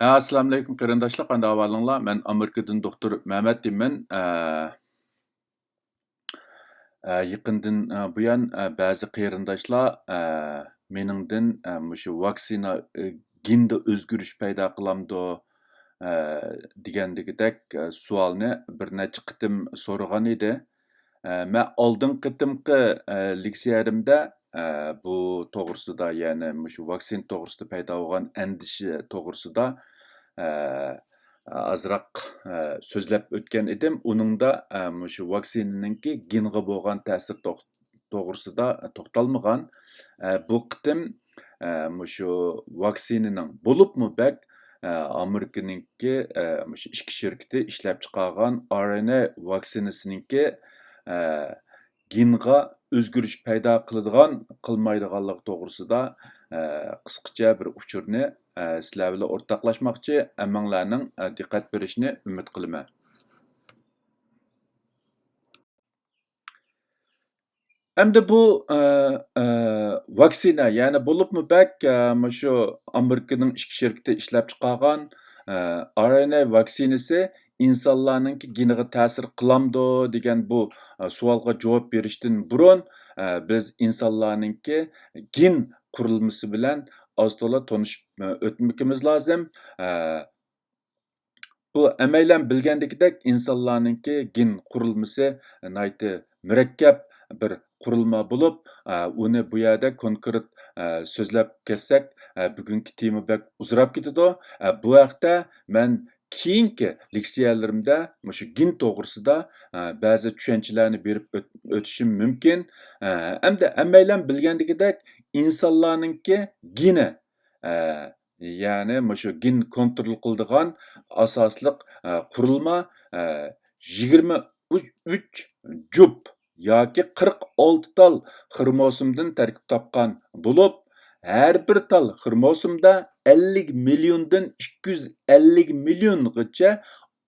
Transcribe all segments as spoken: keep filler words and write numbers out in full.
ئەسسالامۇئەلەيكۇم قېرىنداشلار، قانداق ئەھۋالىڭلار؟ مەن ئامېرىكىدىن دوختۇر مەمەت دېيمەن. ئە، ئە، يېقىندىن، ئە، بۇيان، ئە، بەزى قېرىنداشلار، ئە، مېنىڭدىن، ئە، مۇشۇ ۋاكسىنا، ئە، گېندا ئۆزگىرىش پەيدا قىلامدۇ، ئە، دېگەندىكىدەك، ئە، سوئالنى بىر نەچچە قېتىم سورىغان ئىدى. ئە، مەن ئالدىنقى قېتىمقى، ئە، لېكسىيەمدە، ئە، بۇ توغرىسىدا، يەنى مۇشۇ ۋاكسىنا توغرىسىدا پەيدا بولغان ئەندىشە توغرىسىدا، ئە، ئازراق، ئە، سۆزلەپ ئۆتكەن ئىدىم. ئۇنىڭدا، ئە، مۇشۇ ۋاكسىنىنىڭكى گېنغا بولغان تەسىرى توغ-، توغرىسىدا توختالمىغان. ئە، بۇ قېتىم، ئە، مۇشۇ ۋاكسىنىنىڭ، بولۇپمۇ بەك، ئە، ئامېرىكىنىڭكى، ئە، مۇشۇ ئىككى شىركىتى ئىشلەپچىقارغان ئار ئېن ئەي ۋاكسىنىسىنىڭكى، ئە، گېنغا ئۆزگىرىش پەيدا قىلىدىغان، قىلمايدىغانلىقى توغرىسىدا، ئە، قىسقىچە بىر ئۇچۇرنى، ئە، سىلەر بىلەن ئورتاقلاشماقچى. ھەممىڭلارنىڭ، ئە، دىققەت بېرىشىنى ئۈمىد قىلىمەن. ئەمدى بۇ، ئە، ئە، ۋاكسىنا، يەنى بولۇپمۇ بەك، ئە، مۇشۇ ئامېرىكىنىڭ ئىككى شىركىتى ئىشلەپچىقارغان، ئە، ئار ئېن ئەي ۋاكسىنىسى ئىنسانلارنىڭكى گېنىغا تەسىر قىلامدۇ دېگەن بۇ، ئە، سوئالغا جاۋاب بېرىشتىن بۇرۇن، ئە، بىز ئىنسانلارنىڭكى گېن قۇرۇلمىسى بىلەن ئاز تولا تونۇشۇپ، ئە، ئۆتمىكىمىز لازىم. ئە، بۇ ھەممەيلەن بىلگەندىكىدەك، ئىنسانلارنىڭكى گېن قۇرۇلمىسى ناھايىتى مۇرەككەپ بىر قۇرۇلما بولۇپ، ئە، ئۇنى بۇ يەردە كونكرېت، ئە، سۆزلەپ كەتسەك، ئە، بۈگۈنكى تېما بەك ئۇزىراپ كېتىدۇ. ئە، بۇ ھەقتە مەن كېيىنكى لېكسىيەلىرىمدە مۇشۇ گېن توغرىسىدا، ئە، بەزى چۈشەنچىلەرنى بېرىپ ئۆت-، ئۆتۈشۈم مۇمكىن. ئە، ئەمدى ھەممەيلەن بىلگەندىكىدەك، ئىنسانلارنىڭكى گېنى، ئە، يەنى مۇشۇ گېن كونترول قىلىدىغان ئاساسلىق، ئە، قۇرۇلما، ئە، يىگىرمە ئۈچ جۈپ ياكى قىرىق ئالتە تال خروموسومدىن تەركىب تاپقان بولۇپ، ھەر بىر تال خروموسومدا ئەللىك مىليوندىن ئىككى يۈز ئەللىك مىليونغىچە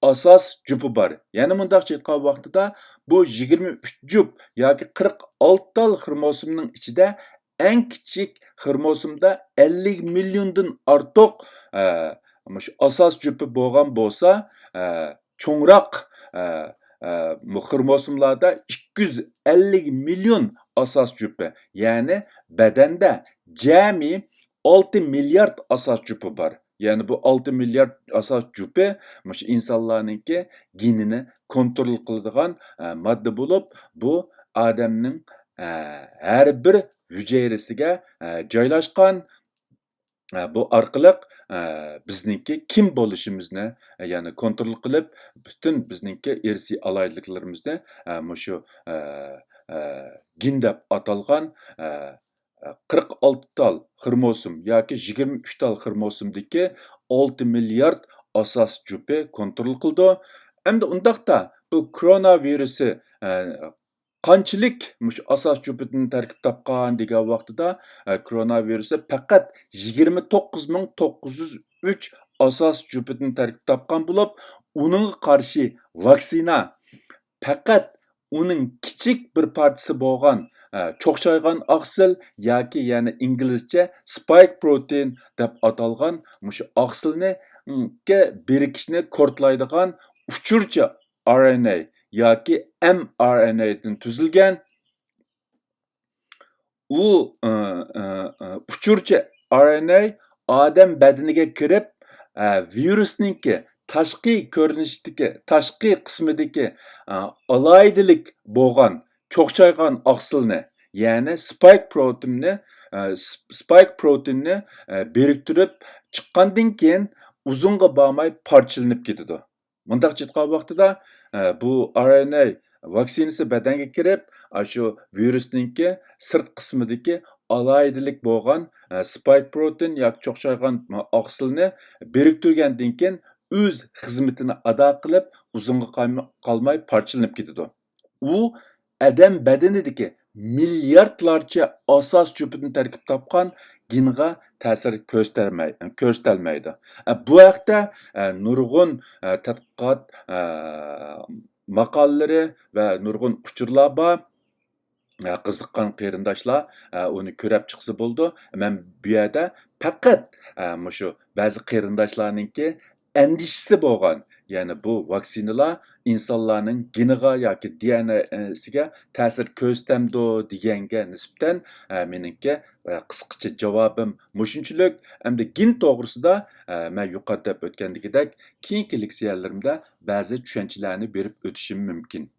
ئاساس جۈپى بار. يەنى مۇنداقچە ئېيتقان ۋاقتىدا، بۇ يىگىرمە ئۈچ جۈپ ياكى قىرىق ئالتە تال خروموسومنىڭ ئىچىدە ئەڭ كىچىك خروموسومدا ئەللىك مىليوندىن ئارتۇق، ئە، مۇشۇ ئاساس جۈپى بولغان بولسا، ئە، چوڭراق، ئە، ئە، مۇ-، خروموسوملاردا ئىككى يۈز ئەللىك مىليون ئاساس جۈپى، يەنى بەدەندە جەمئىي ئالتە مىليارد ئاساس جۈپى بار. يەنى بۇ ئالتە مىليارد ئاساس جۈپى مۇشۇ ئىنسانلارنىڭكى گېنىنى كونترول قىلىدىغان، ئە، ماددا بولۇپ، بۇ ئادەمنىڭ، ئە، ھەر بىر ھۈجەيرىسىگە، ئە، جايلاشقان. ئە، بۇ ئارقىلىق، ئە، بىزنىڭكى كىم بولۇشىمىزنى، ئە، يەنى كونترول قىلىپ، پۈتۈن بىزنىڭكى ئىرسىي ئالاھىدىلىكلىرىمىزنى، ئە، مۇشۇ، ئە، ئە، گېن دەپ ئاتالغان، ئە، قىرىق ئالتە تال خروموسوم ياكى يىگىرمە ئۈچ تال خروموسومدىكى ئالتە مىليارد ئاساس جۈپى كونترول قىلىدۇ. ئەمدى ئۇنداقتا بۇ كورونا ۋىرۇسى، ئە، قانچىلىك مۇشۇ ئاساس جۈپىدىن تەركىب تاپقان دېگەن ۋاقتىدا، ئە، كورونا ۋىرۇسى پەقەت يىگىرمە توققۇز مىڭ توققۇز يۈز ئۈچ ئاساس جۈپىدىن تەركىب تاپقان بولۇپ، ئۇنىڭغا قارشى ۋاكسىنا پەقەت ئۇنىڭ كىچىك بىر پارچىسى بولغان، ئە، چوقچايغان ئاقسىل ياكى يەنى ئىنگلىزچە spike protein دەپ ئاتالغان مۇشۇ ئاقسىلنى، م، بىرىكىشنى كودلايدىغان ئۇچۇرچى ئار ئېن ئەي ياكى ئېم ئار ئېن ئەيدىن تۈزۈلگەن. ئۇ، ئە، ئە، ئە، ئۇچۇرچى ئار ئېن ئەي ئادەم بەدىنىگە كىرىپ، ئە، ۋىرۇسنىڭكى تاشقى كۆرۈنۈشتىكى، تاشقى قىسمىدىكى، ئە، ئالاھىدىلىك بولغان، چوقچايغان ئاقسىلنى، يەنى spike proteinنى، ئە، س-، spike proteinنى، ئە، بىرىكتۈرۈپ چىققاندىن كېيىن ئۇزۇنغا بارماي پارچىلىنىپ كېتىدۇ. مۇنداقچە ئېيتقان ۋاقتىدا، ئە، بۇ ئار ئېن ئەي ۋاكسىنىسى بەدەنگە كىرىپ، ئاشۇ ۋىرۇسنىڭكى سىرت قىسمىدىكى ئالاھىدىلىك بولغان، ئە، spike protein ياكى چوقچايغان ئاقسىلنى بىرىكتۈرگەندىن كېيىن ئۆز خىزمىتىنى ئادا قىلىپ، ئۇزۇنغا قالما-، قالماي پارچىلىنىپ كېتىدۇ. ئۇ ئادەم بەدىنىدىكى مىلياردلارچە ئاساس جۈپىدىن تەركىب تاپقان گېنغا تەسىر كۆرسىتەلمەي-، كۆرسىتەلمەيدۇ. ئە، بۇ ھەقتە، ئە، نۇرغۇن، ئە، تەتقىقات، ئە، ماقالىلىرى ۋە نۇرغۇن ئۇچۇرلار بار. ئە، قىزىققان قېرىنداشلار، ئە، ئۇنى كۆرەپ چىقسا بولىدۇ. مەن بۇ يەردە پەقەت، ئە، مۇشۇ بەزى قېرىنداشلارنىڭكى ئەندىشىسى بولغان، يەنى بۇ ۋاكسىنىلار ئىنسانلارنىڭ گېنىغا ياكى دى ئېن ئېسىگە تەسىر كۆرسىتەمدۇ دېگەنگە نىسبەتەن، ئە، مېنىڭكى، ئە، قىسقىچە جاۋابىم مۇشۇنچىلىك. ئەمدى گېن توغرىسىدا، ئە، مەن يۇقىرىدا دەپ ئۆتكەندىكىدەك، كېيىنكى لېكسىيەلىرىمدە بەزى چۈشەنچىلەرنى بېرىپ ئۆتۈشۈم مۇمكىن.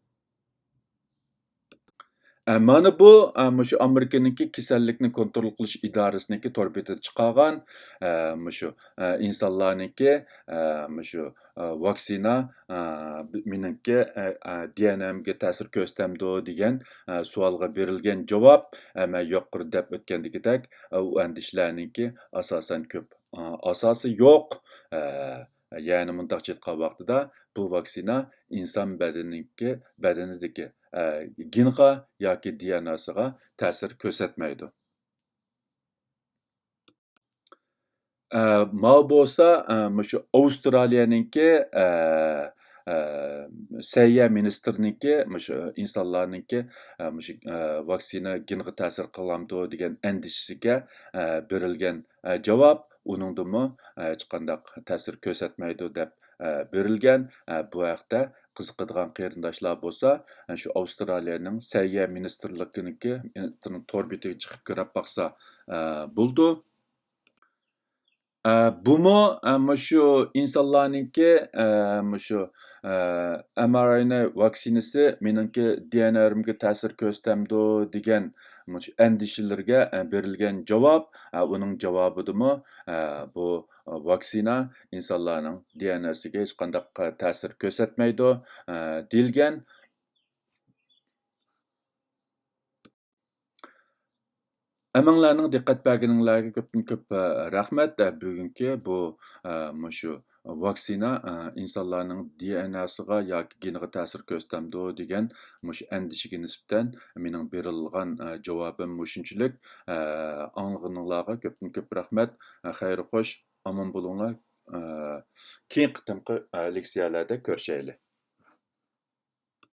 ئە، مانا بۇ، ئە، مۇشۇ ئامېرىكىنىڭكى كېسەللىكنى كونترول قىلىش ئىدارىسىنىڭكى تور بېتىدە چىقارغان، ئە، مۇشۇ، ئە، ئىنسانلارنىڭكى، ئە، مۇشۇ، ئە، ۋاكسىنا، ئە، مېنىڭكى، ئە، ئە، دى ئېن ئېمگە تەسىر كۆرسىتەمدۇ دېگەن، ئە، سوئالغا بېرىلگەن جاۋاب، ئە، مەن يۇقىرىدا دەپ ئۆتكەندىكىدەك، ئە، ئۇ ئەندىشىلەرنىڭكى ئاساسەن كۆپ، ئە، ئاساسى يوق. ئە، يەنى مۇنداقچە ئېيتقان ۋاقتىدا، بۇ ۋاكسىنا ئىنسان بەدىنىنىڭكى، بەدىنىدىكى، ئە، گېنغا ياكى دى ئېن ئېسىغا تەسىر كۆرسەتمەيدۇ. ئە، ماۋۇ بولسا، ئە، مۇشۇ ئاۋسترالىيەنىڭكى، ئە، ئە، سەھىيە مىنىستىرىنىڭكى، مۇشۇ ئىنسانلارنىڭكى، ئە، مۇشۇ، ئە، ۋاكسىنا گېنغا تەسىر قىلامدۇ دېگەن ئەندىشىسىگە، ئە، بېرىلگەن، ئە، جاۋاب، ئۇنىڭدىمۇ، ئە، ھېچقانداق تەسىر كۆرسەتمەيدۇ دەپ، ئە، بېرىلگەن. ئە، بۇ ھەقتە قىزىقىدىغان قېرىنداشلار بولسا، ئە، شۇ ئاۋسترالىيەنىڭ سەھىيە مىنىستىرلىكىنىڭكى، مىنىستىرنىڭ تور بېتىگە چىقىپ كۆرۈپ باقسا، ئە، بولىدۇ. ئە، بۇمۇ، ئە، مۇشۇ ئىنسانلارنىڭكى، ئە، مۇشۇ، ئە، ئەم ئار ئېن ئېي ۋاكسىنىسى مېنىڭكى دى ئېن ئېمگە تەسىر كۆرسىتەمدۇ دېگەن مۇشۇ ئەندىشىلىرىگە، ئە، بېرىلگەن جاۋاب. ئە، ئۇنىڭ جاۋابىدىمۇ، ئە، بۇ ۋاكسىنا ئىنسانلارنىڭ دى ئېن ئېسىگە ھېچقانداق تەسىر كۆرسەتمەيدۇ، ئە، دېيىلگەن. ھەممىڭلارنىڭ دىققەت بەرگىنىڭلارغا كۆپتىن كۆپ، ئە، رەھمەت. ئە، بۈگۈنكى بۇ، ئە، مۇشۇ ۋاكسىنا، ئە، ئىنسانلارنىڭ دى ئېن ئېسىغا ياكى گېنىغا تەسىر كۆرسىتەمدۇ دېگەن مۇشۇ ئەندىشىگە نىسبەتەن مېنىڭ بېرىلغان، ئە، جاۋابىم مۇشۇنچىلىك. ئە، ئاڭلىغىنىڭلارغا كۆپتىن كۆپ رەھمەت. ئە، خەير خوش، ئامان بولۇڭلار. ئە، كېيىنكى قېتىمقى، ئە، لېكسىيەلەردە كۆرۈشەيلى.